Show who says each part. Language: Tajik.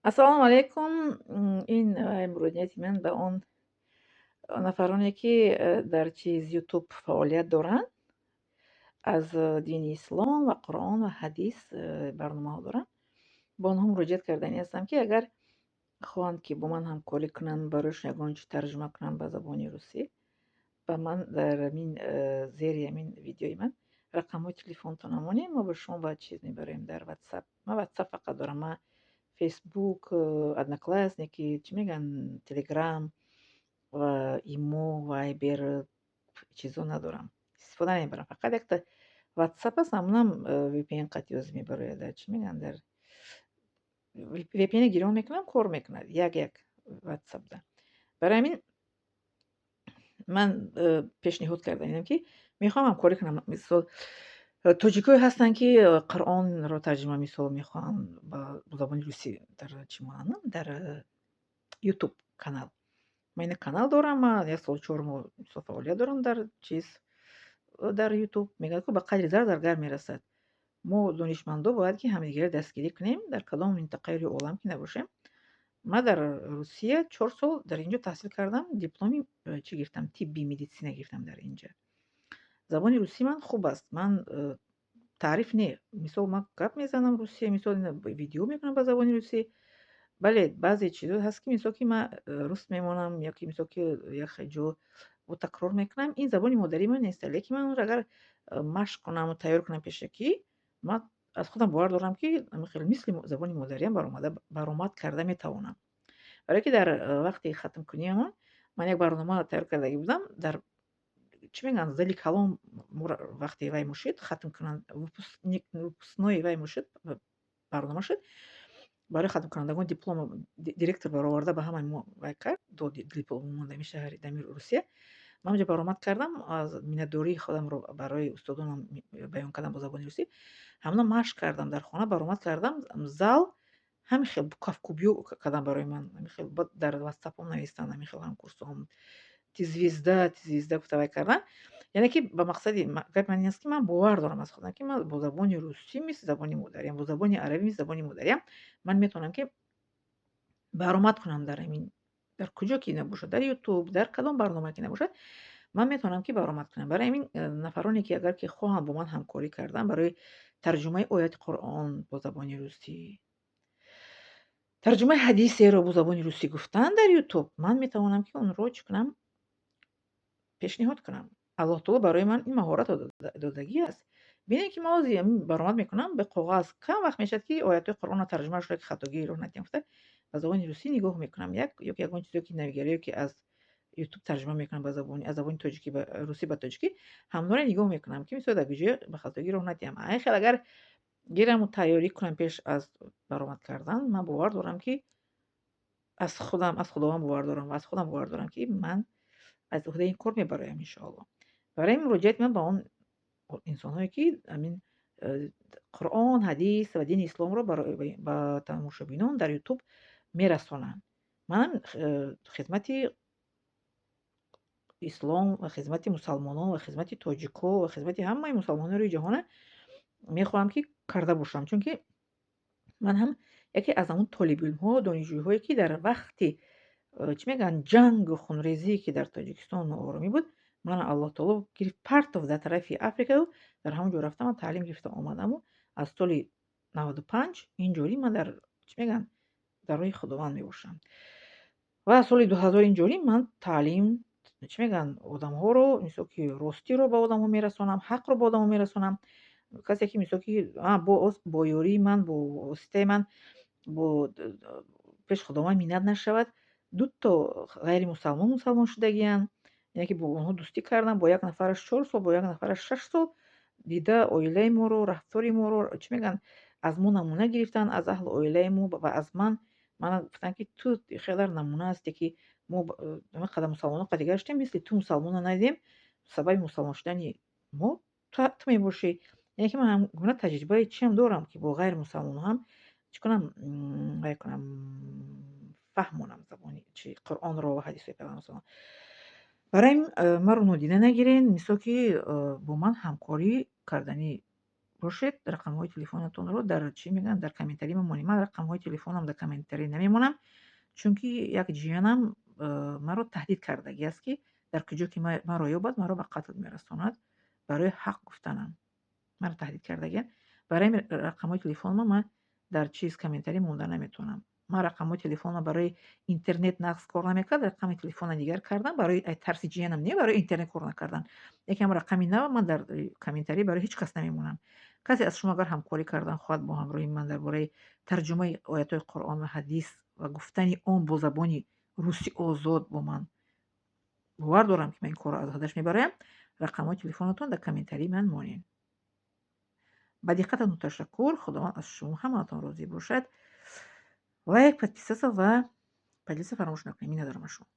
Speaker 1: Ассалому алайкум. Ин муроҷиати ман ба он нафароне, ки дар чиз Ютуб фаъолият доранд, аз дини ислом ва Қуръон ва ҳадис барномаҳо доранд. Ба онҳо муроҷиат карданӣ ҳастам, ки агар хоҳанд, ки бо ман ҳамкорӣ кунанд, барояшон ягон чиз тарҷума кунам ба забони русӣ, ба ман дар ҳамин зери ҳамин видеои ман рақамҳои телефонтонро монед, мо ба шумо ба чиз мебарем дар Ватсап. Ман Ватсап фақат дорам, ман Фейсбук, Одноклассники, чӣ мегӯянд, Телеграм ва Имо, Вайбер, чизо надорам. Истифода намебарам. Фақат якта Ватсап аст, ҳамонам VPN қатъи ёз мебарояд дар, чӣ мегӯянд, дар VPN гирён мекунам, кор мекунад. Як як Ватсапда. Барои ҳамин ман пешниҳод кардаинам, ки мехоҳам ҳамкорӣ кунам. Мисол, тоҷикое ҳастанд, ки Қуръонро тарҷума, мисол, мехоҳанд ба забони русӣ дар чӣ монанд, дар Ютуб канал. Ман ина канал дорам, ман як сол 4 моҳ, мисол, фаъолият дорам дар чиз, дар Ютуб. Мегӯяд, ку ба қадри зар заргар мерасад. Мо донишмандо бояд ки ҳамдигарро дастгирӣ кунем, дар кадом минтақаи рӯи олам ки набошем. Ман дар Русия 4 сол дар ин ҷо таҳсил кардам, дипломи чӣ гирифтам, тибби медицина гирифтам дар ин ҷа. Забони русии ман хуб аст. Ман таъриф не, мисол, ман гап мезанам русия, мисол, видео мекунам ба забони русӣ. Бале, баъзе чизҳо ҳаст, ки мисол, ки ман рус мемонам ё ки, мисол, ки як ҷо бо такрор мекунам, ин забони модарии ман нест, лекин ман онро агар машқ кунаму тайёр кунам пешакӣ, ман аз худам бовар дорам, ки хеле мисли забони модариам баромада баромад карда метавонам. Барое ки дар вақти хатмкуниамон ман як барнома тайёр кардагӣ будам дар, чӣ мегӯянд, зали калон. Вақте вай мушид, хатмкунанд, выпускной вай мушид, барнома шуд барои хатмкунандагон, диплом директор бароварда ба ҳамаи мо вай кард, дод диплом дами шаҳри, дами Русия. Ман онҷо баромад кардам, аз миннатдории худамро барои устодонам баён кардам бо забони русӣ. Ҳамона машқ кардам дар хона, баромад кардам, зал ҳамин хел кафкӯбиё кардам барои ман. Ҳамин хел дар Ватсапом навистанд ҳамин хел ҳамкурсҳом: «Ты звезда, ты звезда», гуфта вай кардан. Яъне ки ба мақсади гапи ман ин аст, ки ман бовар дорам аз худам, ки ман бо забони русӣ мисли забони модариам, бо забони арабӣ мисли забони модариам ман метавонам, ки баромад кунам дар ҳамин, дар куҷо ки набошад, дар Ютуб, дар кадом барнома ки набошад, ман метавонам, ки баромад кунам. Барои ҳамин нафароне, ки агар ки хоҳанд бо ман ҳамкорӣ кардан барои тарҷумаи ояти Қуръон бо забони русӣ, тарҷумаи ҳадисеро бо забони русӣ гуфтан дар Ютуб, ман метавонам, ки онро чӣ кунам, пешниҳод кунам. Аллоҳ таоло барои ман ин маҳоратро додагӣ аст. Бинед, ки ман ҳозир ҳамин баромад мекунам бе коғаз, кам вақт мешавад, ки оятҳои Қуръонро тарҷума шуда, ки хатогӣ роҳ надиҳам гуфта, ба забони русӣ нигоҳ мекунам, як ё ки ягон чизе ки навигариё ки аз Ютуб тарҷума мекунам ба забони, аз забони тоҷикӣ ба русӣ ба тоҷикӣ, ҳамонро нигоҳ мекунам, ки мисол дар ҷое ба хатогӣ роҳ надиҳам. Ай хел агар гираму тайёрӣ кунам пеш аз баромад кардан, ман бовар дорам, ки аз худам, аз Худованд бовар дорам ва аз худам бовар дорам, ки ман аз уҳдаи ин кор мебароям, иншоаллоҳ. Барои ин муроҷиати ман ба он инсонҳое, ки ҳамин Қуръон, ҳадис ва дини исломро ба тамошобинон дар Ютуб мерасонанд. Манам хизмати ислом ва хизмати мусалмонон ва хизмати тоҷико ва хизмати ҳамаи мусалмонони рӯи ҷаҳона мехоҳам, ки карда бошам, чунки ман ҳам яке аз ҳамон толибилмҳо, донишҷӯҳое, ки дар вақти чӣ мегӯянд, ҷангу хунрезие, ки дар Тоҷикистон нооромӣ буд, мана Аллоҳ таоло гирифт, партов дар тарафи Африкаю дар ҳамон ҷо рафтам, ман таълим гирифта омадаму аз соли 95 ин ҷорӣ ман дар, чӣ мегӯянд, дар роҳи Худованд мебошам. Ва аз соли 2000 ин ҷорӣ ман таълим, чӣ мегӯянд, одамҳоро, мисол, ки ростиро ба одамҳо мерасонам, ҳақро ба одамҳо мерасонам. Касе ки, мисол, ки бо ёрии ман, бо воситаи ман бо пеши Худованд миннат нашавад, дуто ғайримусалмон мусалмон шудагиянд, яъне ки бо онҳо дӯстӣ кардам, бо як нафараш 4 сол, бо як нафараш 6 сол, дида оилаи моро, рафтори моро, чӣ мегӯянд, аз мо намуна гирифтанд, аз аҳли оилаи мо ва аз ман. Мана гуфтанд, ки ту хеле намуна ҳастӣ, ки мо ин қадар мусалмонон қадр гаштем, мисли ту мусалмонро надидем, сабаби мусалмон шудани мо ту мебошӣ. Яъне ки ман ҳамгуна таҷрибаи чиам дорам, ки бо ғайримусалмонҳо ҳам чӣ кунам, вай кунам, фаҳмонам забони чи Қуръонро ва ҳадисҳои Пайғамбар саллаллоҳу. Барои ҳамин маро нодида нагирен, мисол, ки бо ман ҳамкорӣ карданӣ. Бошед, рақамҳои телефонатонро дар, чӣ мегӯянд, дар комментарий мемонед. Ман рақамҳои телефонам дар комментарий намемонам, чунки як ҷиянам маро таҳдид кардагиаст, ки дар куҷо ки маро ёбад, маро ба қатл мерасонад. Барои ҳақ гуфтанам маро таҳдид кардагиа. Барои ҳамин рақамҳои телефонма ман дар чиз, комментарий монда наметавонам. Ман рақамҳои телефонро барои интернет нағз кор намекард, рақами телефонро дигар кардам барои тарси ҷиянам, не барои интернет кор накардан. Лекин ҳам рақами нава ман дар комментарий барои ҳеҷ кас намемонам. Касе аз шумо агар ҳамкорӣ кардан хоҳад бо ҳамроҳи ман дар бораи тарҷумаи оятҳои Қуръон ва ҳадис ва гуфтани он бо забони русӣ озод, бо ман, бовар дорам, ки ман ин корро аз уҳдаш мебароям. Рақамҳои телефонатон дар комментарии ман монед. Ба диққататон ташаккур. Худованд аз шумо ҳамаатон розӣ бошад. Лайк, подписаться ва поделиться фаромӯш накунед. Миннатдорам аз шумо.